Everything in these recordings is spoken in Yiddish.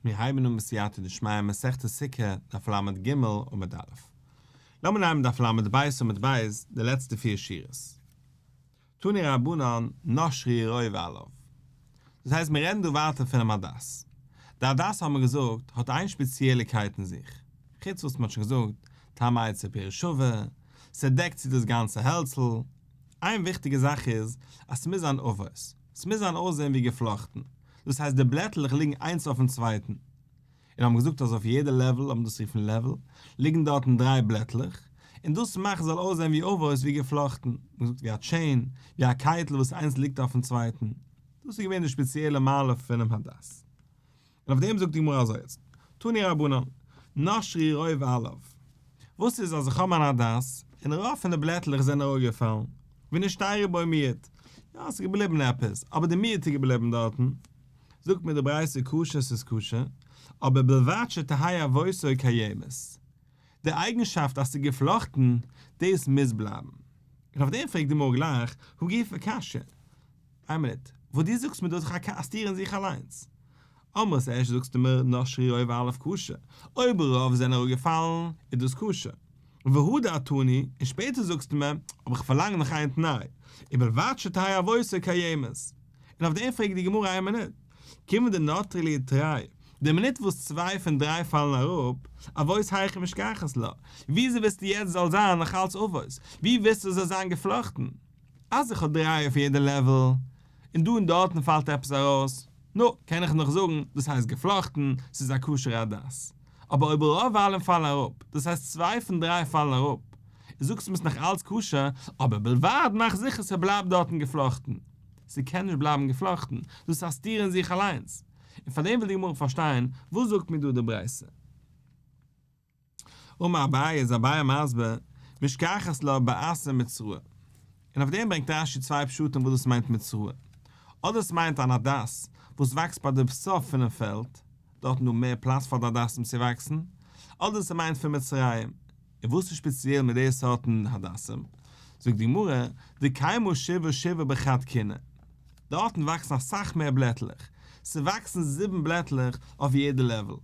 מיר הייבן אן בסייעתא דשמיא מסכת סוכה, דף לג עמוד א'. לאמיר נעמען דף לב עמוד ב', די לעצטע פיר שורות. תנו רבנן, נשרו רוב עליו. דאס הייסט מיר רעדן דא ווייטער פונעם הדס. די הדס האבן מיר געזאגט האט איין שפעציעליקייט אין זיך, חוץ וואס מען האט שוין געזאגט, טעם העצים ופרי שווה, ס'דעקט צו דאס גאנצע העלצל. איין וויכטיגע זאך איז אז ס'מוז זיין עבות, ס'מוז זיין אויסזען ווי געפלאכטן, דאס הייסט די בלעטלעך ליגן איינס אויפן צווייטן, און האבן געזאגט אז אויף יעדע level, לאמיר דאס רופן level, ליגן דארטן דריי בלעטלעך, און דאס מאכט ס'זאל אויסזען ווי עבות ווי געפלאכטן, מ'האט געזאגט ווי א chain, ווי א קייטל וואס איינס ליגט אויפן צווייטן. דאס איז געווען די שפעציעלע מעלה פונעם הדס. און אויף דעם זאגט די גמרא אזוי יעצט, תנו רבנן, נשרו רוב עליו, וואס איז אז איך האב מיין הדס, און רוב פון די בלעטלעך זענען אראפגעפאלן, ונשתייר בו מיעוט, יא עס איז געבליבן עפעס, אבער די מיעוט איז געבליבן דארטן, זאגט מיר די ברייתא כשר ס'איז כשר, אבער בלבד שתהא עבותו קיימת, די אייגנשאפט אז ס'איז געפלאכטן, דאס מוז בלייבן. און אויף דעם פרעגט די גמרא גלייך, הא גופא קשיא, איין מינוט, וואס דו זאגסט מיר דא איז דאך א סתירה אין זיך אליינס. אמרת ערשט זאגסטו מיר נשרו רוב עליו כשר, אויב רוב זענען אראפגעפאלן איז דאס כשר. והדר תני, און שפעטער זאגסטו מיר, אבער איך פארלאנג נאך איין תנאי, ובלבד שתהא עבותו קיימת. און אויף דעם פרעגט די גמרא איין מינוט, כיוון דנטרי להו תרי, די מינוט וואס צוויי פון דריי פאלן אראפ, עבות היכי משכחת לה, וויאזוי ווילסטו יעצט זאל זיין נאך אלץ עבות? ווי ווילסטו עס זאל זיין געפלאכטן? אז איך האב דריי אויף יעדע level, און דא און דארטן פאלט עפעס ארויס, נו, קען איך נאך זאגן, דאס הייסט געפלאכטן, ס'איז א כשר'ע הדס. אבער אויב רוב עלים פאלן אראפ, דאס הייסט צוויי פון דריי פאלן אראפ, און זאגסט מיר ס'נאך אלץ כשר, אבער בלבד מאך זיכער ס'בלייבט דארטן געפלאכטן. ס'קען נישט בלייבן געפלאכטן, דאס איז א סתירה אין זיך אליינס. און פארדעם וויל די גמרא פארשטיין, וואס זאגט מיר דא די ברייתא? אמר אביי איז אביי מסביר, משכחת לה באתא מצראה. און אויף דעם ברענגט רש"י צוויי פשטים וואס דאס מיינט מצראה. אדער עס מיינט אן הדס וואס וואקסט ביי די סוף פונעם פעלד, דארט איז דא מער פלאץ פאר די הדסים צו וואקסן, אדער עס מיינט פון מצרים. און וואס איז שפעציעל מיט די סארטן הדסים? זאגט די גמרא, דקיימי שבעה שבעה בחד קינא. דארטן וואקסן אסאך מער בלעטלעך, ס'וואקסן זיבן בלעטלעך אויף יעדע level.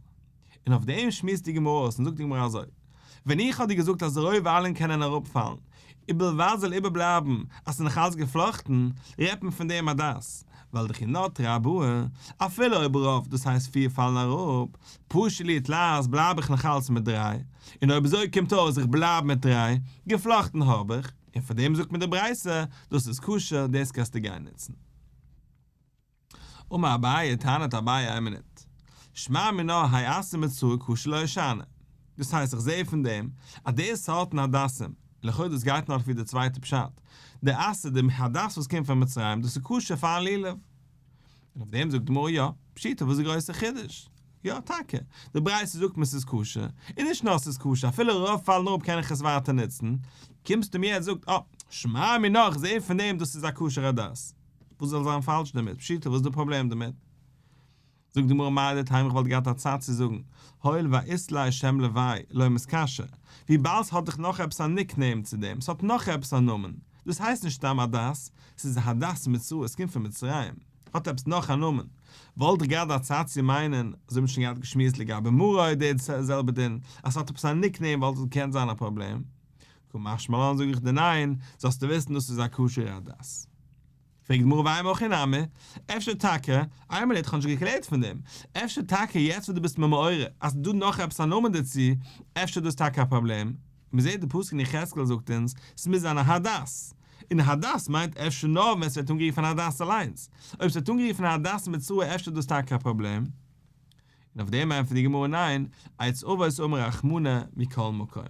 און אויף דעם שמועסט די גמרא אויס און זאגט די גמרא אזוי, ווען איך האב דיר געזאגט אז רוב עלין קענען אראפפאלן, ובלבד זאל איבערבלייבן אז ס'איז נאך אלץ געפלאכטן, רעדט מען פון דעם הדס, ווייל דכי נטרי ארבעה, אפילו אויב רוב, דאס הייסט פיר פאלן אראפ, פשו להו תלת בלייב איך נאך אלץ מיט דריי, און אויב אזוי קומט אויס איך בלייב מיט דריי, געפלאכטן האב איך, און פאר דעם זאגט מיר די ברייתא, דאס איז כשר, דאס קענסטו גיין נוצן. אמר אביי, טענה'ט אביי איין מינוט, שמע מינה האי אתא מצראה כשר להושענא, דאס הייסט איך זעה פון דעם אז די סארטן הדסים, לכאו' דאס גייט נאר לפי די צווייטע פשט, די אתא די הדס וואס קומט פון מצרים דאס איז כשר פארן לולב. און אויף דעם זאגט די גמרא יא, פשיטא וואס איז די גרויסע חידוש? יא טאקע, די ברייתא זאגט מיר ס'איז כשר, און נישט נאר ס'איז כשר אפילו רוב פאלן אראפ קען איך עס ווייטער נוצן, קומסטו מיר יעצט זאגט אה, שמע מינה איך זעה פון דעם דאס איז א כשר הדס. וואס זאל זיין פאלש דערמיט? פשיטא, וואס איז די פראבלעם דערמיט? זאגט די גמרא מהו דתימא איך וואלט געהאט א צד צו זאגן, הואיל ואית ליה שם לווי לא מתקשיא, וויבאלד ס'האט דאך נאך עפעס א nickname צו דעם, ס'האט נאך עפעס א נאמען, דאס הייסט נישט סתם הדס, ס'איז הדס מצראה, עס קומט פון מצרים, האט עפעס נאך א נאמען, וואלט איך געהאט א צד צו מיינען, אזוי האט מען שוין געהאט געשמועסט לגבי מרור די זעלבע דין, אז ס'האט עפעס א nickname וואלט עס געקענט זיין א פראבלעם. קא משמע לן זאג איך דיר ניין, זאלסטו וויסן דאס איז א כשר'ע הדס. פרעגט די גמרא ואימא הכי נמי, אפשר טאקע, איין מינוט כ'האב נישט געקלערט פון דעם, אפשר טאקע יעצט וואס דו ביסט מיר מעורר אז ס'איז דא נאך עפעס א נאמען דערצו, אפשר איז דאס טאקע א פראבלעם, מ'זעט די פסוק אין יחזקאל זאגט אונז, ס'מוז זיין א הדס, און הדס מיינט אפשר נאר ווען ס'ווערט אנגערופן הדס אליינס, אויב ס'ווערט אנגערופן הדס מצראה אפשר איז דאס טאקע א פראבלעם. און אויף דעם ענטפערט די גמרא ניין, עץ עבות אמר רחמנא מכל מקום.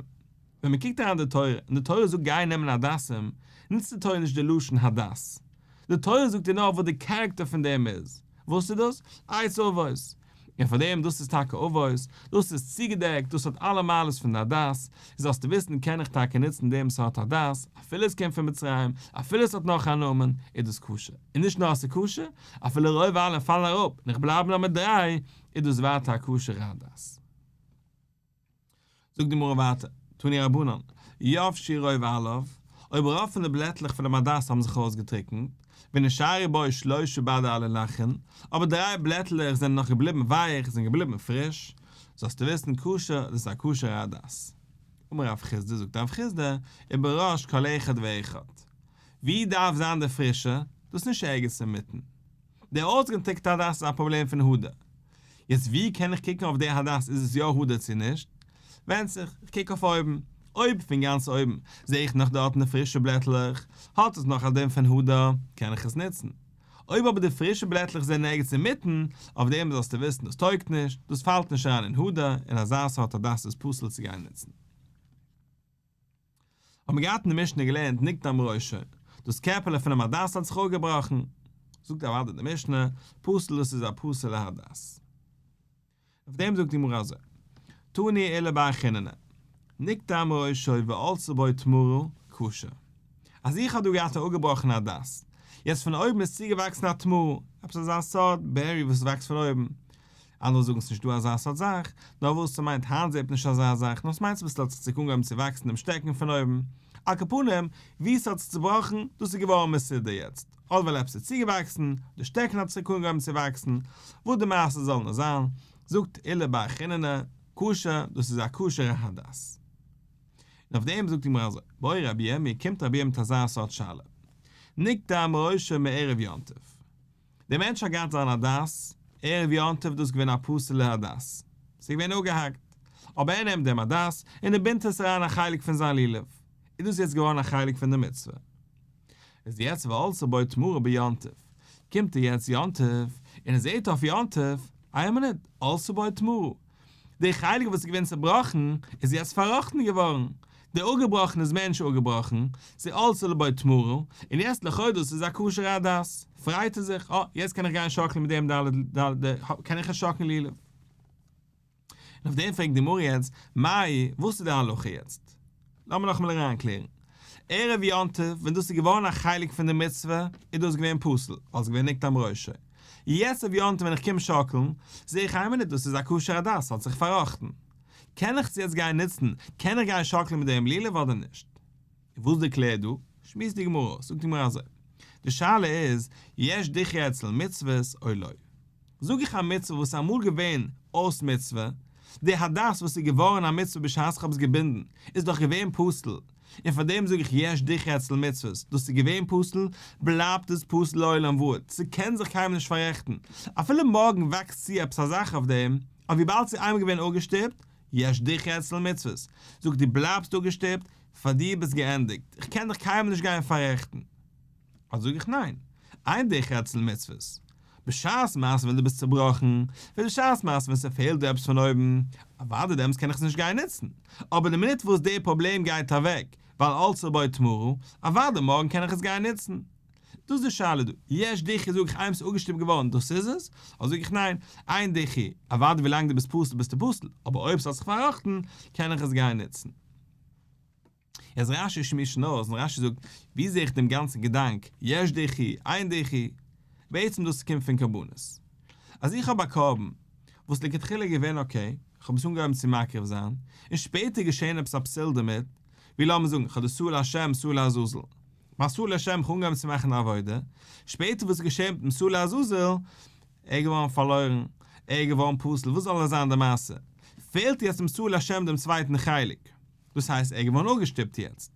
ווען מען קוקט אריין די תורה, און די תורה זאגט גיי נעמען הדסים, נוצט די תורה נישט די לשון הדס. די תורה זאגט דיר נאר וואס די character פון דעם איז. וואס איז דאס? עץ עבות. און פאר דעם דאס איז טאקע עבות, דאס איז צוגעדעקט, דאס האט אלע מעלות פון די הדס, איז זאלסטו וויסן קען איך טאקע נוצן דעם סארט הדס, אפילו עס קומט פון מצרים, אפילו עס האט נאך א נאמען, איז דאס כשר. און נישט נאר עס איז כשר, אפילו רוב עלים פאלן אראפ און איך בלייב נאר מיט דריי, איז דאס ווייטער א כשר'ע הדס. זאגט די גמרא ווייטער, תנו רבנן, יבשו רוב עליו, אויב רוב פון די בלעטלעך פונעם הדס האבן זיך אויסגעטריקנט, ונשארו בו שלושה בדי עלילחין, אבער דריי בלעטלעך זענען נאך געבליבן ווייך, זענען געבליבן פריש, זאלסטו וויסן כשר, דאס איז א כשר'ע הדס. אמר רב חסדא, זאגט רב חסדא, ובראש כל אחד ואחד. ווי דארף זיין די פרישע? דאס איז נישט ערגעץ אינמיטן. דער אויסגעטריקענטע הדס איז א פראבלעם פון הדר. יעצט ווי קען איך קוקן אויף די הדס איז עס יא הדר צו נישט? ווענדט זיך, איך קוק אויף אויבן, אויב פון גאנץ אויבן זעה איך נאך דארטן די פרישע בלעטלעך, האט עס נאך א דין פון הדר, קען איך עס נוצן. אויב אבער די פרישע בלעטלעך זענען ערגעץ אינמיטן, אויף דעם זאלסטו וויסן דאס טויגט נישט, דאס פאלט נישט אריין אין הדר, און אזא סארט הדס איז פסול צו גיין נוצן. האט מען געהאט אין די משנה געלערנט נקדם ראשו, דאס קעפעלע פונעם הדס האט זיך אפגעבראכן, זאגט אוודאי די משנה, פסול דאס איז א פסול'ע הדס. אויף דעם זאגט די גמרא אזוי, תני עולא בר חיננא, נקדם ראשו ועלתה בו תמרה, כשר. אז איך האב דא געהאט א אפגעבראכענע הדס, יעצט פון אויבן איז צוגעוואקסן א תמרה, עפעס אזא סארט בערי וואס וואקסט פון אויבן, אנדערע זאגן ס'נישט דא אזא סארט זאך, נאר וואס ס'מיינט היינט זעט מען נישט אזא זאך, נאר ס'מיינט ס'ביסל האט זיך צוריק אנגעהויבן צו וואקסן דעם שטעקן פון אויבן, על כל פנים, ווי ס'האט זיך צובראכן, דאס איז געווארן מסודר יעצט, אדער ווייל עפעס איז צוגעוואקסן, די שטעקן האט צוריק אנגעהויבן צו וואקסן, וואס די מעשה זאל נאר זיין, זאגט עולא בר חיננא, כשר, דאס איז א כשר'ע הדס. און אויף דעם זאגט די גמרא אזוי, בעי רבי ירמי', קומט רבי ירמי' מיט אזא סארט שאלה, נקדם ראשו מערב יום טוב, דער מענטש האט געהאט זיין הדס, ערב יום טוב דאס איז געווען א פסול'ע הדס, ס'איז געווען אפגעהאקט, אבער ער נעמט דעם הדס און ער בינדט עס אריין א חלק פון זיין לולב, איז דאס יעצט געווארן א חלק פון די מצוה. איז יעצט ועלתה בו תמרה ביום טוב, קומט ער יעצט יום טוב, און ער זעט אויף יום טוב, איין מינוט, עלתה בו תמרה, די חלק וואס איז געווען צעבראכן איז יעצט פארראכטן געווארן, די אפגעבראכן איז מער נישט אפגעבראכן, ס'איז עלתה בו תמרה, און יעצט לכאו' דאס איז א כשר'ע הדס, פרייט ער זיך, אה, יעצט קען איך גיין שאקלען מיט דעם ד ד קען איך עס שאקלן לולב. און אויף דעם פרעגט די גמרא יעצט, מאי, וואס איז די הלכה יעצט? לאמיר נאכאמאל אריינקלערן. ערב יום טוב ווען דאס איז געווארן א חלק פון די מצוה איז דאס געווען פסול, ווייל ס'איז געווען נקדם ראשו. יעצט אויף יום טוב ווען איך קום שאקלן, זע איך איין מינוט דאס איז א כשר הדס, ס'האט זיך פארראכטן. קען איך עס יעצט גיין נוצן? קען איך גיין שאקלן מיט דעם לולב אדער נישט? און וואס איז די קלער דא? שמועסט די גמרא אויס, זאגט די גמרא אזוי, די שאלה איז, יש דיחוי אצל מצוות או לא. זאג איך א מצוה וואס איז אמאל געווען אויס מצוה, די הדס וואס איז געווארן א מצוה בשעת איך האב עס געבינדן איז דאך געווען פסול, און פאר דעם זאג איך יש דיחוי אצל מצוות, דאס איז געווען פסול, בלייבט עס פסול לעולם ועד, ס'קען זיך קיינמאל נישט פאררעכטן, אפילו מארגן וואקסט צו עפעס א זאך אויף דעם, אבער וויבאלד ס'איז איינמאל געווען אפגעשטופט, יש דיחוי אצל מצוות, זאג דו בלייבסט אפגעשטופט, פאר דיר ביסט געענדיגט, איך קען דיך קיינמאל נישט גיין פאררעכטן. אדער זאג איך ניין, אין דיחוי אצל מצוות. בשעת מעשה ווען דו ביסט צובראכן, ווען בשעת מעשה ווען ס'פעלט דיר עפעס פון אויבן, אוודאי דעמאלטס קען איך עס נישט גיין נוצן, אבער די מינוט וואס די פראבלעם גייט אוועק, ווייל עלתה בו תמרה, אוודאי מארגן קען איך עס גיין נוצן. דאס איז די שאלה דא, יש דיחוי זאג איך איינמאל ס'איז אפגעשטופט געווארן דאס איז עס, אדער זאג איך ניין, אין דיחוי, אוודאי ווילאנג דו ביסט פסול ביסטו פסול, אבער אויב ס'האט זיך פארראכטן, קען איך עס גיין נוצן. יעצט רש"י שמועסט שוין אויס און רש"י זאגט, ווי זעה איך דעם גאנצן געדאנק, יש דיחוי, אין דיחוי? בעצם דאס קומט פון קרבנות. אז איך האב א קרבן, וואס לכתחילה איז געווען okay, איך האב עס אנגעהויבן צו מקריב זיין, און שפעטער געשען עפעס א פסול דערמיט, ווי לאמיר זאגן, איך האב די שעיר לשם, שעיר לעזאזל. מיין שעיר לשם, איך האב אנגעהויבן צו מאכן די עבודה, שפעטער וואס איז געשען מיט דעם שעיר לעזאזל, ער איז געווארן פארלוירן, ער איז געווארן פסול, וואס זאל עס זיין די מעשה? פעלט יעצט דעם שעיר לשם דעם צווייטן חלק. דאס הייסט ער איז געווארן אפגעשטופט יעצט.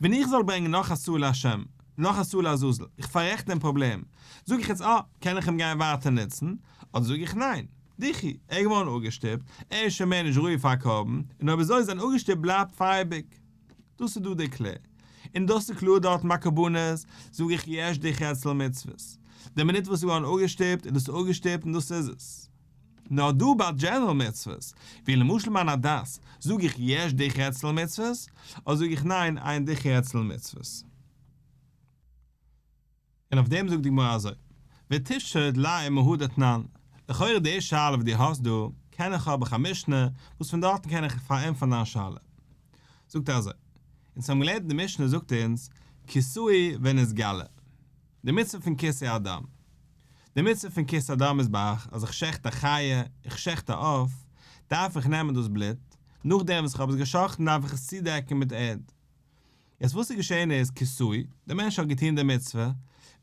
ווען איך זאל ברענגען נאך א שעיר לשם, נאך א שעיר לעזאזל, איך פאררעכט דעם פראבלעם, זאג איך יעצט אה, קען איך אים גיין ווייטער נוצן, אדער זאג איך ניין, דיחוי, ער איז געווארן אפגעשטופט, ער איז שוין מער נישט ראוי פאר א קרבן, און אויב אזוי זיין אפגעשטופט בלייבט פאר אייביג. דאס איז דא די קלער. און דאס איז קלאר דארטן ביי קרבנות, זאג איך יש דיחוי אצל מצוות. די מינוט וואס איז געווארן אפגעשטופט איז דאס אפגעשטופט און דאס איז עס. נאר דא ביי general מצוות, ווי למשל מיין הדס, זאג איך יש דיחוי אצל מצוות, אדער זאג איך ניין אין דיחוי אצל מצוות. און אויף דעם זאגט די גמרא אזוי, ותשהוט ליה מהא דתנן, לכאורה די שאלה וואס דו האסט דא, קען איך האב איך א משנה, וואס פון דארטן קען איך פארענטפערן דיין שאלה. זאגט ער אזוי, אונז האבן געלערנט אין די משנה זאגט אונז, כסהו ונתגלה, די מצוה פון כיסוי הדם, די מצוה פון כיסוי הדם איז ביי אז איך שעכט א חיה, איך שעכט א עוף, דארף איך נעמען דאס בלוט, נאכדעם וואס איך האב עס געשאכטן דארף איך עס צודעקן מיט ערד. יעצט וואס איז געשען איז כסהו, דער מענטש האט געטון די מצוה,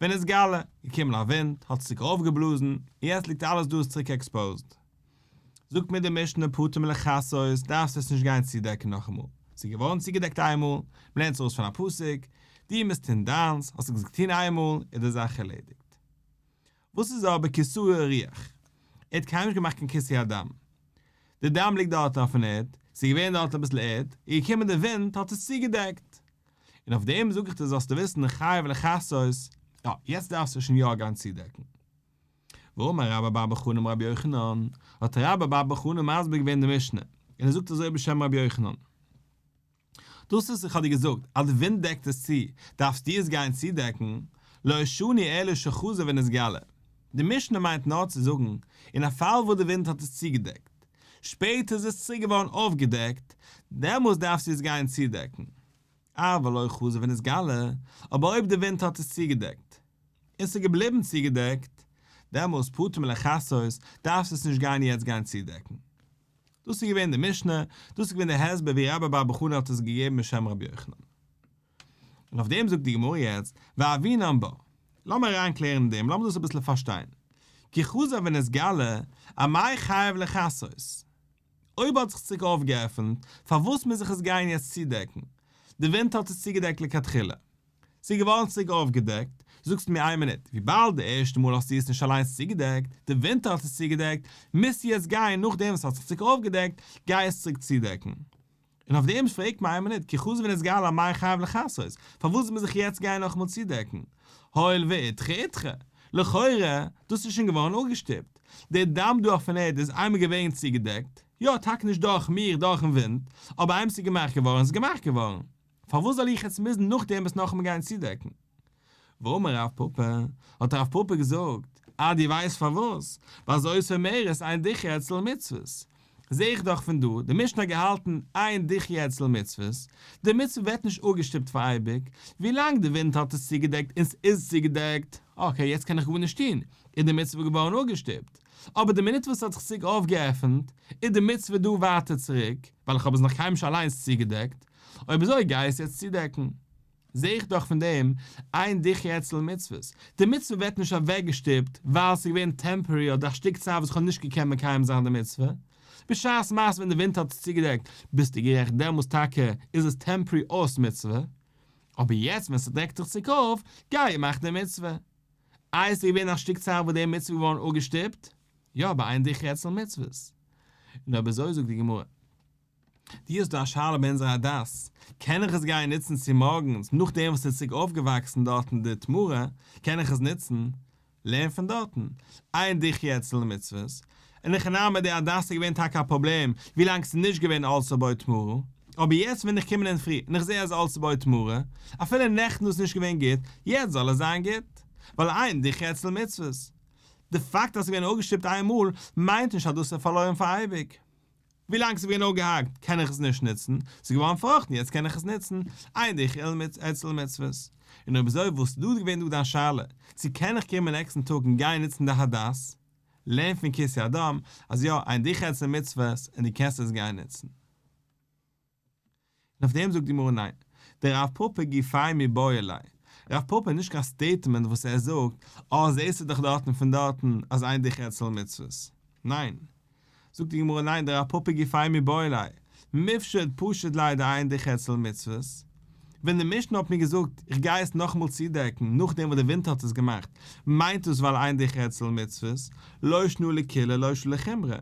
ונתגלה, געקומען א ווינט, האט עס צוריק אויפגעבלאזן, און יעצט ליגט אלעס דא איז צוריק עקספאוזד. זאגט מיר די משנה פטור מלכסות, דארפסט עס נישט גיין צודעקן נאכאמאל, ס'איז געווארן צוגעדעקט איינמאל, מ'לערנט עס ארויס פון א פסוק, דו מוזט טון דיינס, האסט עס געטון איינמאל, איז די זאך ערלעדיגט. וואס איז אבער כסהו הרוח? ער האט קיינמאל נישט געמאכט קיין כיסוי הדם. די דם ליגט דארט אויפן ערד, ס'איז געווען דארט אביסל ערד, איז געקומען די ווינט האט עס צוגעדעקט. און אויף דעם זאג איך דיר זאלסטו וויסן חייב לכסות, יא, יעצט דארפסטו שוין יא גיין צודעקן. ואמר רבה בר בר חנה אמר רבי יוחנן, האט רבה בר בר חנה מסביר געווען די משנה, און ער זאגט אזוי בשם רבי יוחנן. דאס וואס איך האב דיר געזאגט אז די ווינט דעקט עס צו, דארפסטו עס גיין צודעקן, לא שנו אלא שחזר ונתגלה. די משנה מיינט נאר צו זאגן, אין א פאל וואס די ווינט האט עס צוגעדעקט, שפעטער איז עס צוריק געווארן אויפגעדעקט, דעמאלס דארפסטו עס גיין צודעקן. אבל לא חזר ונתגלה, אבער אויב די ווינט האט עס צוגעדעקט, און ס'איז געבליבן צוגעדעקט, דעמאלס פטור מלכסות, דארפסטו עס נישט גיין יעצט גיין צודעקן. דאס איז געווען די משנה, דאס איז געווען די הסבר ווי רבה בר בר חנה האט עס געגעבן בשם רבי יוחנן. און אויף דעם זאגט די גמרא יעצט, והוינן בה. לאמיר אריינקלערן אין דעם, לאמיר דאס אביסל פארשטיין. כי חזר ונתגלה, אמאי חייב לכסות? אויב האט זיך צוריק אויפגעעפנט, פארוואס מוז איך עס גיין יעצט צודעקן? די ווינט האט עס צוגעדעקט לכתחילה. ס'איז געווארן צוריק אויפגעדעקט, זאגסטו מיר איין מינוט, וויבאלד די ערשטע מאל האסטו עס נישט אליינס צוגעדעקט, די ווינט האט עס צוגעדעקט, מוזטו יעצט גיין נאכדעם וואס ס'האט זיך צוריק אויפגעדעקט, גיי עס צוריק צודעקן. און אויף דעם פרעגט מען איין מינוט, כי חזר ונתגלה אמאי חייב לכסות, פארוואס מוז איך יעצט גיין נאכאמאל צודעקן? הואיל ואידחי אידחי, לכאורה, דאס איז שוין געווארן אפגעשטופט, דער דם דא אויפן ערד איז איינמאל געווען צוגעדעקט, יא טאקע נישט דורך מיר דורכן ווינט, אבער איינמאל ס'איז געמאכט געווארן איז געמאכט געווארן. פארוואס זאל איך יעצט מוזן נאכדעם עס נאכאמאל גיין צודעקן? ואמר רב פפא, האט רב פפא געזאגט, אה דו ווייסט פארוואס? ווייל זאת אומרת אין דיחוי אצל מצוות. זעה איך דאך פון דא, די משנה האט געהאלטן אין דיחוי אצל מצוות, די מצוה ווערט נישט אפגעשטופט פאר אייביג, ווילאנג די ווינט האט עס צוגעדעקט און ס'איז צוגעדעקט, אקעי יעצט קען איך גארנישט טון, איז די מצוה געווארן אפגעשטופט. אבער די מינוט וואס ס'האט זיך צוריק אויפגעעפנט, איז די מצוה דא ווייטער צוריק, ווייל איך האב עס נאך קיינמאל נישט אליינס צוגעדעקט, אויב אזוי גיי עס יעצט צודעקן. זע איך דאך פון דעם, אין דיחוי אצל מצוות, די מצוה ווערט נישט אוועקגעשטופט ווייל ס'איז געווען טעמפארערי אדער א שטיק צייט וואס איך האב נישט געקענט מקיים זיין די מצוה. בשעת מעשה ווען די ווינט האט עס צוגעדעקט ביסטו גערעכט דעמאלס טאקע איז עס טעמפארערי אויס מצוה, אבער יעצט ווען ס'דעקט זיך צוריק אויף, גיי און מאך די מצוה. איי ס'איז געווען א שטיק צייט וואס די מצוה איז געווארן אפגעשטופט? יא, אבער אין דיחוי אצל מצוות. און אויב אזוי זאגט די גמרא. דו האסט דא א שאלה ביי אונזער הדס, קען איך עס גיין נוצן צומארגנס נאכדעם וואס ס'איז צוריק אויפגעוואקסן דארטן די תמרה, קען איך עס נוצן? לערן פון דארטן, אין דיחוי אצל מצוות, אין הכי נמי די הדס איז געווען טאקע א פראבלעם ווילאנג ס'איז נישט געווען עלתה בו תמרה, אבער יעצט ווען איך קום אינדערפרי און איך זע אז עלתה בו תמרה, אפילו נעכטן איז נישט געווען גוט, יעצט זאל עס זיין גוט, ווייל אין דיחוי אצל מצוות. די פאקט אז ס'איז געווען אפגעשטופט איין מאל מיינט נישט אז דאס איז פארלוירן פאר אייביג. ווילאנג ס'איז געווען אפגעהאקט קען איך עס נישט נוצן, ס'איז געווארן פארראכטן יעצט קען איך עס נוצן, אין דיחוי אצל מצוות. און אויב אזוי וואס איז דא געווען דא דיין שאלה, צו קען איך קומען נעקסטן טאג און גיין נוצן די הדס? לערן פון כיסוי הדם אז יא, אין דיחוי אצל מצוות און דו קענסט עס גיין נוצן. און אויף דעם זאגט די גמרא ניין, דרב פפא גופיה מיבעי ליה, רב פפא איז נישט קיין סטעיטמענט וואס ער זאגט, אה זעסטו דאך דארטן פון דארטן אז אין דיחוי אצל מצוות, ניין, זאגט די גמרא ניין דרב פפא גופיה מיבעי ליה, מיפשט פשיט ליה דאין דיחוי אצל מצוות, ווען די משנה האט מיר געזאגט איך גיי עס נאכאמאל צודעקן נאכדעם וואס די ווינט האט עס געמאכט, מיינט דאס ווייל אין דיחוי אצל מצוות, לא שנא לקולא לא שנא לחומרא.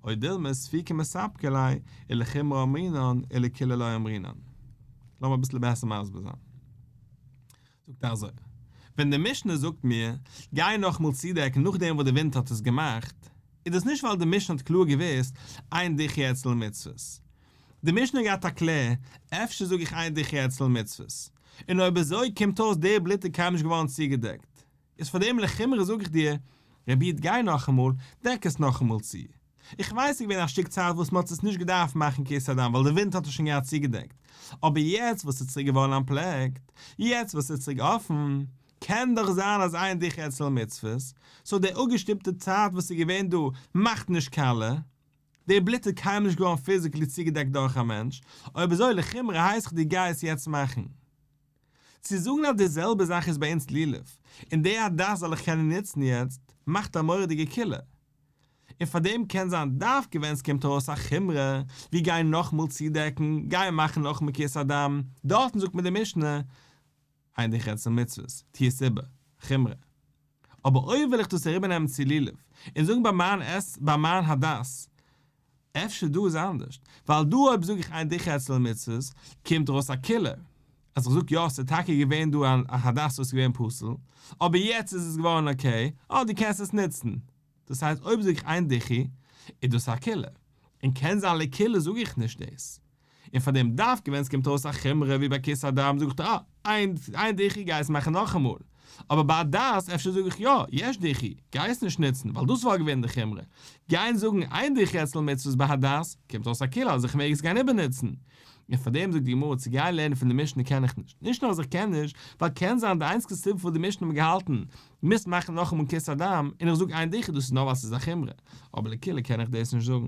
או דילמא ספוקי מספקא ליה, ולחומרא אמרינן ולקולא לא אמרינן. לאמיר אביסל בעסער מסביר זיין. זאגט ער אזוי, ווען די משנה זאגט מיר, גיי נאכאמאל צודעקן נאכדעם וואס די ווינט האט עס געמאכט, איז דאס נישט ווייל די משנה האט קלאר געוואוסט אין דיחוי אצל מצוות. די משנה האט געהאט א קלער, אפשר זאג איך אין דיחוי אצל מצוות. און אויב אזוי קומט אויס די בלוט איז קיינמאל נישט געווארן צוגעדעקט. איז פאר דעם לחומרא זאג איך דיר, רבי איד גיי נאכאמאל, דעק עס נאכאמאל צו. איך ווייס ס'איז געווען א שטיק צייט וואס מ'האט עס נישט געדארפט מאכן כיסוי הדם ווייל די ווינט האט עס שוין געהאט צוגעדעקט, אבער יעצט וואס ס'איז צוריק געווארן אנטפלעקט, יעצט וואס ס'איז צוריק אפן, קען דאך זיין אז אין דיחוי אצל מצוות, סאו די אפגעשטופטע צייט וואס איז געווען דא מאכט נישט קאליע. די בלוט איז קיינמאל נישט געווארן פיזיקלי צוגעדעקט דורך א מענטש, אויב אזוי לחומרא הייס איך דיר גיי עס יעצט מאכן. צו זאגן אז די זעלבע זאך איז ביי אונז לולב, און די הדס זאל איך קענען נוצן יעצט, מאכט א מורא'דיגע קולא. און פאר דעם קען זיין דווקא ווען ס'קומט ארויס א חומרא, ווי גיין נאכמאל צודעקן, גיין מאכן נאכמאל כיסוי הדם, דארטן זאגט מיר די משנה, אין דיחוי אצל מצוות, טו עס איבער, חומרא. אבער אויב וויל איך דאס אריבערנעמען צו לולב, און זאגן ביי מיין עס ביי מיין הדס, אפשר דא איז אנדערשט, ווייל דא אויב זאג איך אין דיחוי אצל מצוות, קומט ארויס א קולא, אז איך זאג יא ס'איז טאקע געווען דא א הדס וואס איז געווען פסול, אבער יעצט איז עס געווארן okay, אה דו קענסט עס נוצן. דאס הייסט אויב זאג איך אין דיחוי, איז דאס א קולא. און קען זיין לקולא זאג איך נישט דאס. און פאר דעם דווקא ווען עס קומט ארויס א חומרא ווי ביי כיסוי הדם זאג איך אה, אין דיחוי גיי עס מאכן נאכאמאל. אבער ביי הדס אפשר זאג איך יא, יש דיחוי, גיי עס נישט נוצן, ווייל דאס וואלט געווען די חומרא. גיין זאגן אין דיחוי אצל מצוות ביי הדס, קומט אויס א קולא אז איך מעג עס גיין איבערנוצן. און פאר דעם זאגט די גמרא צו גיין לערנען פון די משנה קען איך נישט. נישט נאר אז איך קען נישט, ווייל קען זיין די איינציגסטע סיבה פארוואס די משנה האט געהאלטן מוזט מאכן נאכאמאל כיסוי הדם, און איך זאג אין דיחוי דאס איז נאר ווייל ס'איז א חומרא, אבער לקולא קען איך דאס נישט זאגן.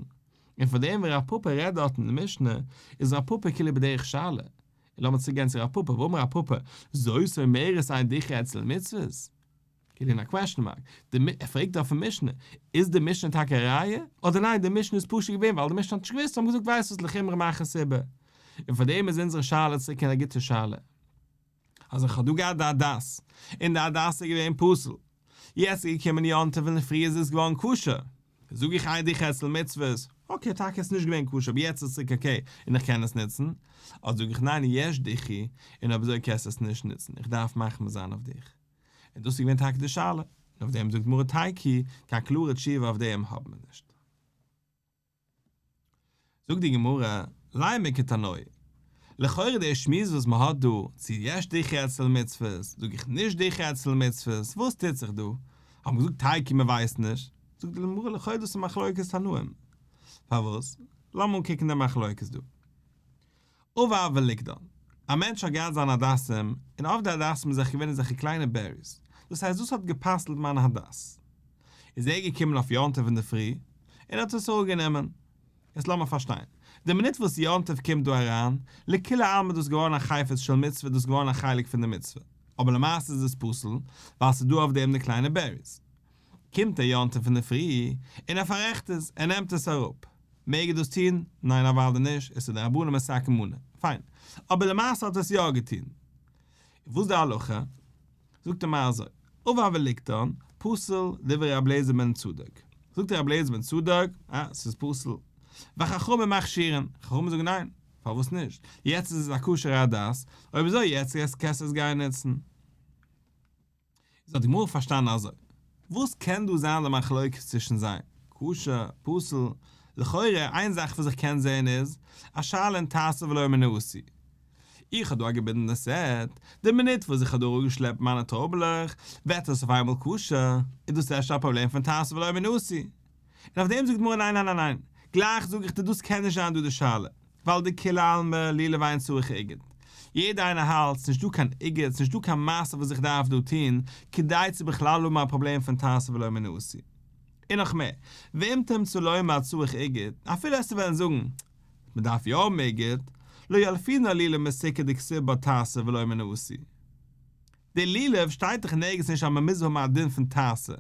און פאר דעם ווען רב פפא רעדט דארט אין די משנה, איז רב פפא כאילו בדרך שאלה. און לאמיר צוריק גיין צו רב פפא, ואמר רב פפא, זאת אומרת אין דיחוי אצל מצוות? כאילו אין א question mark. ער פרעגט אויפן משנה, איז די משנה טאקע א ראיה? אדער ניין די משנה איז פשוט געווען ווייל די משנה האט נישט געוואוסט האבן געזאגט ווייסט וואס לחומרא מאך עס איבער. און פאר דעם איז אונזערע שאלה צוריק אין א גוטע שאלה. אז איך האב דא געהאט די הדס, און די הדס איז געווען פסול, יעצט איז געקומען יום טוב און פרי איז עס געווארן כשר, זאג איך אין דיחוי אצל מצוות, okay טאקע עס איז נישט געווען כשר אבער יעצט איז עס צוריק okay און איך קען עס נוצן, אדער זאג איך ניין יש דיחוי און אויב אזוי קענסטו עס נישט נוצן, איך דארף מחמיר זיין אויף דיך. און דאס איז געווען טאקע די שאלה, און אויף דעם זאגט גמרא תיקו, קיין קלארע תשובה אויף דעם האבן מיר נישט. זאגט די גמרא, לימא כתנאי, לכאורה די שמועס וואס מען האט דא, צו יש דיחוי אצל מצוות, זאג איך נישט דיחוי אצל מצוות, וואס טוט זיך דא? האט מען געזאגט תיקו מען ווייסט נישט, זאגט די גמרא לכאורה דאס איז מחלוקת תנאים, פארוואס? לאמיר אנקוקן די מחלוקת דא. עבר וליקטן, א מענטש האט געהאט זיינע הדסים, און אויף די הדסים איז זיך געווען אזעלכע קליינע berries, דאס הייסט דאס האט גע'פסל'ט מיין הדס. איז ער געקומען אויף יום טוב אינדערפרי, און האט עס אראפגענומען. יעצט לאמיר פארשטיין, די מינוט וואס יום טוב קומט דא אריין, לכולי עלמא איז דאס געווארן א חפץ של מצוה, דאס איז געווארן א חלק פון די מצוה, אבער למעשה איז עס פסול, ווייל ס'איז דא אויף דעם די קליינע berries. קומט ער יום טוב אינדערפרי, און ער פאררעכט עס, ער נעמט עס אראפ. מעג ער דאס טון? ניין אוודאי נישט, עס איז דרבנן מתקן מנא. פיין. אבער למעשה האט ער עס יא געטון. וואס די הלכה? זאגט ער מיר אזוי, עבר וליקטן, פסול, דברי רבי אליעזר בן צדוק. זאגט רבי אליעזר בן צדוק, אה, ס'איז פסול. וחכמים מכשירין, חכמים זאגן ניין, פארוואס נישט? יעצט איז עס א כשר'ע הדס, אויב אזוי יעצט קענסטו עס גיין נוצן. איז האט די גמרא פארשטאנען אזוי, וואס קען דא זיין די מחלוקת צווישן זיי, כשר, פסול, לכאורה איין זאך וואס איך קען זעהן איז, א שאלה אין תעשה ולא מן העשוי. איך האב דא א געבינדענע סעט, די מינוט וואס איך האב דא אראפגעשלעפט מיינע טרויבעלעך, ווערט עס אויף איינמאל כשר, איז דאס אפשר א פראבלעם פון תעשה ולא מן העשוי. און אויף דעם זאגט די גמרא ניין ניין ניין ניין, גלייך זאג איך דיר דאס קען נישט זיין דא די שאלה. ווייל דכולי עלמא לולב אין צריך אגוד. יעדער איינער האלט, ס'נישט דא קיין אגוד, ס'נישט דא קיין מעשה וואס איך דארף דא טון, כדי צו בכלל האבן א פראבלעם פון תעשה ולא מן העשוי. און נאך מער, ואם תמצא לומר צריך אגוד, אפילו עסטו וועלן זאגן, מ'דארף יא האבן אגוד, לא ילפינן לולב מסוכה דכתיב בה תעשה ולא מן העשוי. די לולב שטייט דאך נערגעץ נישט אז מען מוז האבן א דין פון תעשה.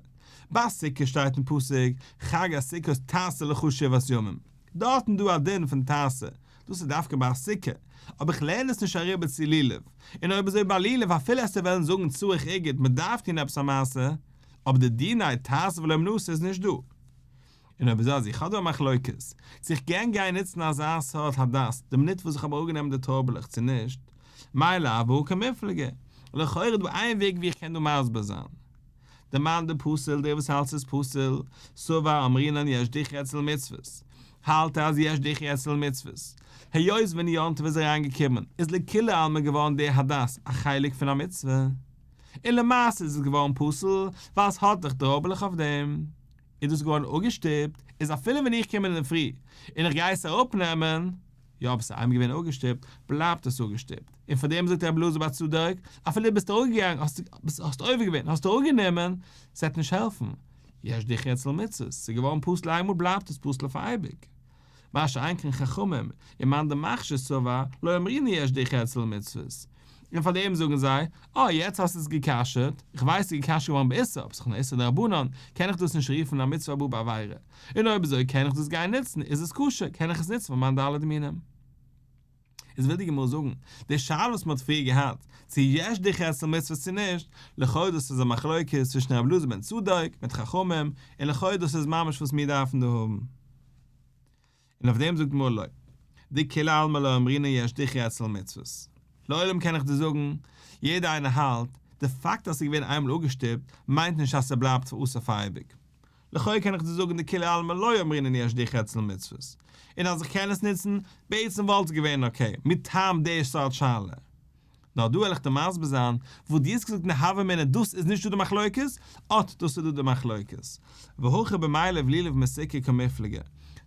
ביי סוכה שטייט אין פסוק חג הסוכות תעשה לך שבעת ימים. דארטן דא א דין פון תעשה. דאס איז דווקא ביי א סוכה. אבער איך לערן עס נישט אריבער צו לולב. און אויב אזוי ביי לולב אפילו עסטו וועלן זאגן צריך אגוד מען דארף טון עפעס א מעשה, אבער די דיני תעשה ולא מן העשוי איז נישט דא. און אויב אזוי אז איך האב דא א מחלוקת צו איך קען גיין נוצן אזא סארט הדס די מינוט וואס איך האב אראפגענומען די טרויבעלעך צו נישט, מאי לאו בהא קמיפלגי, לכאורה איז דא איין וועג ווי איך קען דא מסביר זיין. די מאן דפסיל דער וואס האלט ס'איז פסול, סבר אמרינן יש דיחוי אצל מצוות, האלט ער אז יש דיחוי אצל מצוות, היות ווען יום טוב איז אריינגעקומען איז לכולי עלמא געווארן דער הדס א חלק פון א מצוה, און למעשה איז עס געווארן פסול ווייל עס האט דאך טרויבעלעך אויף דעם. איז דאס געווארן אפגעשטופט, איז אפילו ווען איך קום אינדערפרי און איך גיי עס אראפנעמען, יא אבער ס'איז איינמאל געווען אפגעשטופט, בלייבט עס אפגעשטופט, און פאר דעם זאגט רבי אלעזר בר צדוק, אפילו ביסט אראפגעגאנגען, האסט האסט עובר געווען, האסט אראפגענומען, ס'וועט נישט העלפן, יש דיחוי אצל מצוות, ס'איז געווארן פסול איינמאל בלייבט עס פסול אויף אייביג. מה שאין כן חכמים, ומאן דמכשיר סבר, לא אמרינן יש דיחוי אצל מצוות. און פאר דעם זאגן זיי, אה יעצט האסטו עס גע'כשר'ט, איך ווייס ס'איז גע'כשר'ט געווארן באיסור, אבער ס'איז דאך נאר איסור דרבנן, קען איך דאס נישט רופן א מצוה הבאה בעבירה, און אויב אזוי קען איך דאס גיין נוצן, איז עס כשר, קען איך עס נוצן פאר מיין ד' מינים. איז וויל די גמרא זאגן, די שאלה וואס מען האט פריער געהאט, צו יש דיחוי אצל מצוות צו נישט, לכאו' דאס איז א מחלוקת צווישן רבי אלעזר בן צדוק מיט חכמים, און לכאו' דאס איז ממש וואס מיר דארפן דא האבן. און אויף דעם זאגט די גמרא לא, דכולי עלמא לא אמרינן יש דיחוי אצל מצוות. לעולם קען איך דיר זאגן, יעדער איינער האלט, די פאקט אז ס'איז געווען איינמאל אפגעשטופט, מיינט נישט אז ס'בלייבט פאר אסור פאר אייביג. לכאו' קען איך דיר זאגן דכולי עלמא לא אמרינן יש דיחוי אצל מצוות, און אז איך קען עס נוצן, בעצם וואלט עס געווען אקעי, מטעם די סארט שאלה. נאר דא וועל איך דיר מסביר זיין, וואס דו האסט געזאגט אין די הוה אמינא דאס איז נישט דא די מחלוקת, אט דאס איז דא די מחלוקת. והכא במילף לולב מסוכה קמיפלגי.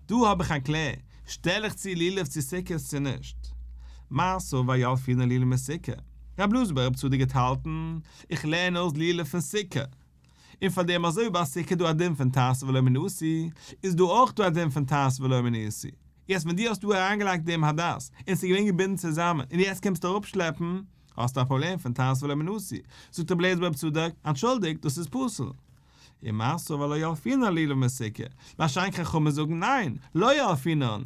דא האב איך א קלער, שטעל איך צו לולב צו סוכות צו נישט? מר סבר ילפינן לולב מסוכה. רבי אלעזר ברבי צדוק גייט האלטן, איך לערן אויס לולב פון סוכה. און פאר דעם אזוי ווי ביי סוכה איז דא א דין פון תעשה ולא מן העשוי, איז דא אויך דא א דין פון תעשה ולא מן העשוי. יעצט ווען דו האסט דא אריינגעלייגט דעם הדס, און ס'איז געווען געבינדן צוזאמען, און יעצט קומסטו אראפשלעפן, האסטו א פראבלעם פון תעשה ולא מן העשוי. זאגט רבי אלעזר ברבי צדוק, אנטשולדיגט, דאס איז פסול. ומר סבר לא ילפינן לולב מסוכה, מה שאין כן חכמים זאגן ניין, לא ילפינן.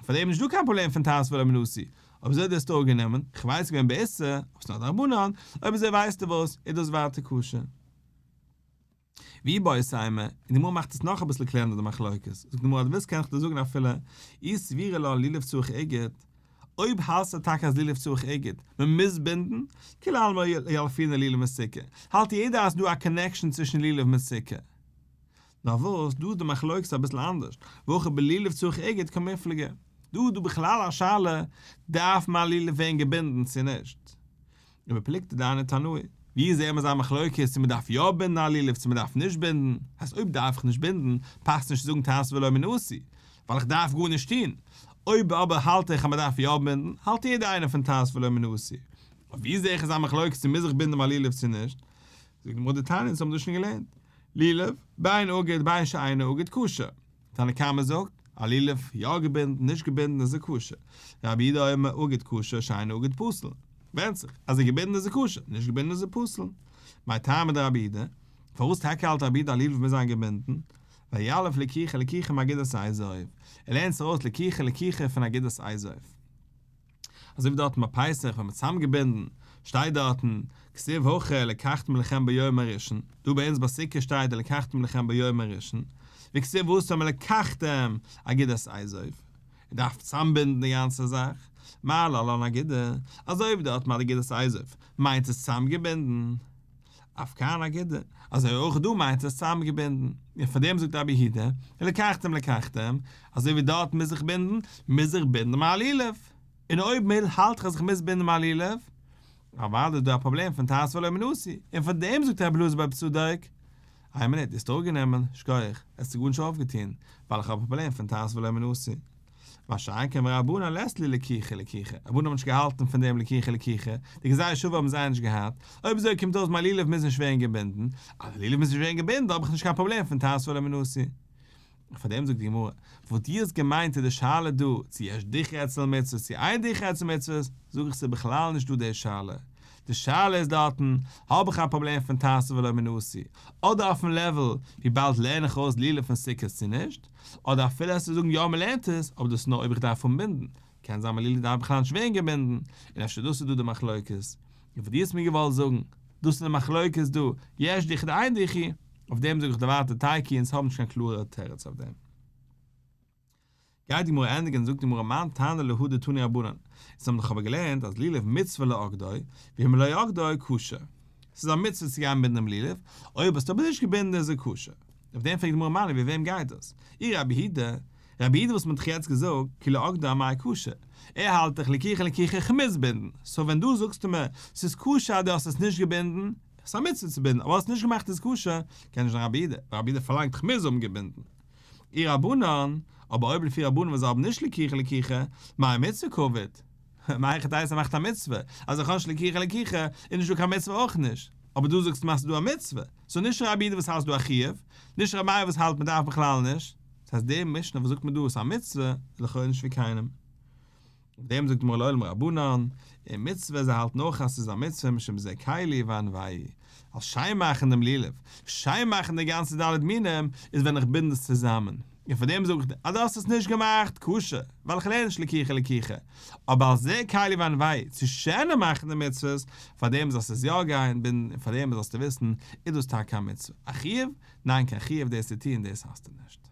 פאר דעם איז נישט דא קיין פראבלעם פון תעשה ולא מן העשוי. אויב אזוי האסטו אראפגענומען, כ'ווייס ס'איז געווען באיסור, אבער ס'נאר דרבנן, אויב אזוי ווייסטו וואס, איז דאס ווייטער כשר. ואיבעית אימא, און די גמרא מאכט עס נאך אביסל קלענער די מחלוקת, זאגט די גמרא אז דו ווילסט קען איך דיר זאגן אפילו אי סבירא לן לולב צריך אגוד, אויב האלסטו טאקע אז לולב צריך אגוד, מען מוז בינדן, כולי עלמא ילפינן לולב מסוכה, האלט יעדער אז ס'דא א קאנעקשאן צווישן לולב מיט סוכה. נאר וואס, דא איז די מחלוקת אביסל אנדערש, והכא בלולב צריך אגוד קמיפלגי, דא איז דא בכלל א שאלה, דארף מיין לולב ווערן געבינדן צו נישט? ובפלוגתא דהני תנאי, ווי זעהן מיר אזא מחלוקת צו מען דארף יא בינדן א לולב צו מען דארף נישט בינדן, הייסט אויב דארף איך נישט בינדן, פאסט נישט צו זאגן תעשה ולא מן העשוי, ווייל איך דארף גארנישט טון, אויב אבער האלט איך אז מען דארף יא בינדן, האלט יעדער איינער פון תעשה ולא מן העשוי. אבער ווי זעה איך אזא מחלוקת צו מוז איך בינדן מיין לולב צו נישט? זאגט די גמרא דתניא, אונז האבן דאס שוין געלערנט, לולב, בין אגוד בין שאינו אגוד כשר. תנא קמא זאגט, א לולב, יא געבינדן, נישט געבינדן איז ער כשר. רבי יהודה אומר אגוד כשר שאינו אגוד פסול. ווענדט זיך, אז ער געבינדן איז ער כשר, נישט געבינדן איז ער פסול. מאי טעמא דרבי יהודה? פארוואס טאקע האלט רבי יהודה א לולב מוז זיין געבינדן? ווייל יליף לקיחה לקיחה מאגודת אזוב. ער לערנט עס ארויס לקיחה לקיחה פון אגודת אזוב. אזוי ווי דארטן ביי פסח ווען מ'האט צוזאמגעבינדן, שטייט דארטן, כתיב הכא ולקחתם לכם ביום הראשון, דא ביי אונז ביי סוכה שטייט ולקחתם לכם ביום הראשון, וכתיב התם ולקחתם אגודת אזוב, מ'דארף צוזאמבינדן די גאנצע זאך, מה להלן אגודה, אזוי ווי דארטן ביי די אגודת אזוב מיינט עס צוזאמגעבינדן, אף כאן אגודה, אזוי אויך דא מיינט עס צוזאמגעבינדן, און פאר דעם זאגט רבי יהודה, ולקחתם לקחתם, אזוי ווי דארט מוז איך בינדן, מוז איך בינדן מיין לולב, און אויב מילא האלט איך אז איך מוז בינדן מיין לולב, אוודאי איז דא א פראבלעם פון תעשה ולא מן העשוי, און פאר דעם זאגט רבי אלעזר בר צדוק, איין מינוט, דו האסט אראפגענומען, שכוח, עס האט גארנישט אויפגעטון, ווייל איך האב א פראבלעם פון תעשה ולא מן העשוי. מה שאין כן ורבנן לית להו לקיחה לקיחה, רבנן האבן נישט געהאלטן פון דעם לקיחה לקיחה, די גזירה שוה האבן זיי נישט געהאט, אויב אזוי קומט אויס מיין לולב מוז נישט ווערן געבינדן, אז די לולב מוז נישט ווערן געבינדן האב איך נישט קיין פראבלעם פון תעשה ולא מן העשוי. און פאר דעם זאגט די גמרא, וואס דו האסט געמיינט איז די שאלה דא צו יש דיחוי אצל מצוות צו אין דיחוי אצל מצוות, זאג איך ס'איז בכלל נישט דא די שאלה, די שאלה איז דארטן, האב איך א פראבלעם פון תעשה ולא מן העשוי, אדער אויפן לעוועל וויבאלד לערן איך אויס לולב פון סוכות צו נישט, אדער אפילו עס צו זאגן יא מ'לערנט עס, אבער דאס איז נאר אויב איך דארף אנבינדן, קען זיין מיין לולב דארף בכלל נישט ווערן געבינדן, און אפשר דאס איז דא די מחלוקת. און וואס דו האסט מיר געוואלט זאגן, דאס איז די מחלוקת דא, יש דיחוי אדער אין דיחוי, אויף דעם זאג איך דיר ווייטער תיקו אונז האבן נישט קיין קלארע תירוץ אויף דעם. גייט די גמרא ענדיגן זאגט די גמרא מאן תנא להא דתנו רבנן, אונז האבן דאך אבער געלערנט אז לולב מצוה לאוגדו, ואם לא אגדו כשר. ס'איז א מצוה צו גיין בינדן דעם לולב, אויב האסטו אבער נישט געבינדן איז ער כשר. אויף דעם פרעגט די גמרא מני ווי וועם גייט דאס? אי רבי יהודה, רבי יהודה וואס מען האט דאך יעצט געזאגט כי לא אגדו אמאי כשר, ער האלט דאך לקיחה לקיחה כ'מוז בינדן, סאו ווען דא זאגסטו מיר ס'איז כשר אז דו האסט עס נישט געבינדן, ס'איז א מצוה צו בינדן אבער האסט נישט געמאכט איז כשר, קען נישט זיין רבי יהודה, ווייל רבי יהודה פארלאנגט כ'מוז האבן געבינדן. אי רבנן, אבער אויב לפי רבנן וואס זיי האבן נישט לקיחה לקיחה, מאי מצוה קעביד? מהיכי תיתי ער מאכט א מצוה, אז איך האב נישט לקיחה לקיחה, איז נישט דא קיין מצוה אויך נישט. אבער דא זאגסטו מיר אז ס'איז דא א מצוה, סאו נישט רבי יהודה וואס האלט ס'איז דא א חיוב, נישט רבי מאיר וואס האלט מ'דארף בכלל נישט. דאס הייסט די משנה וואס זאגט מיר דא איז א מצוה, איז לכאורה נישט ווי קיינעם. אויף דעם זאגט די גמרא לעולם רבנן, ומצוה זיי האלטן אויך אז ס'איז א מצוה משום זה קלי ואנוהו, אז שיין מאכן דעם לולב, שיין מאכן די גאנצע ד' מינים, איז ווען איך בינד עס צוזאמען. און פאר דעם זאג איך אז דו האסט עס נישט געמאכט כשר, ווייל איך לערן נישט לקיחה לקיחה, אבער אלס זה קלי ואנוהו, צו שענער מאכן די מצוות, פאר דעם זאלסטו עס יא גיין בינדן און פאר דעם זאלסטו וויסן, איז דאס טאקע א מצוה. א חיוב? ניין קיין חיוב דאס צו טון דאס האסטו נישט.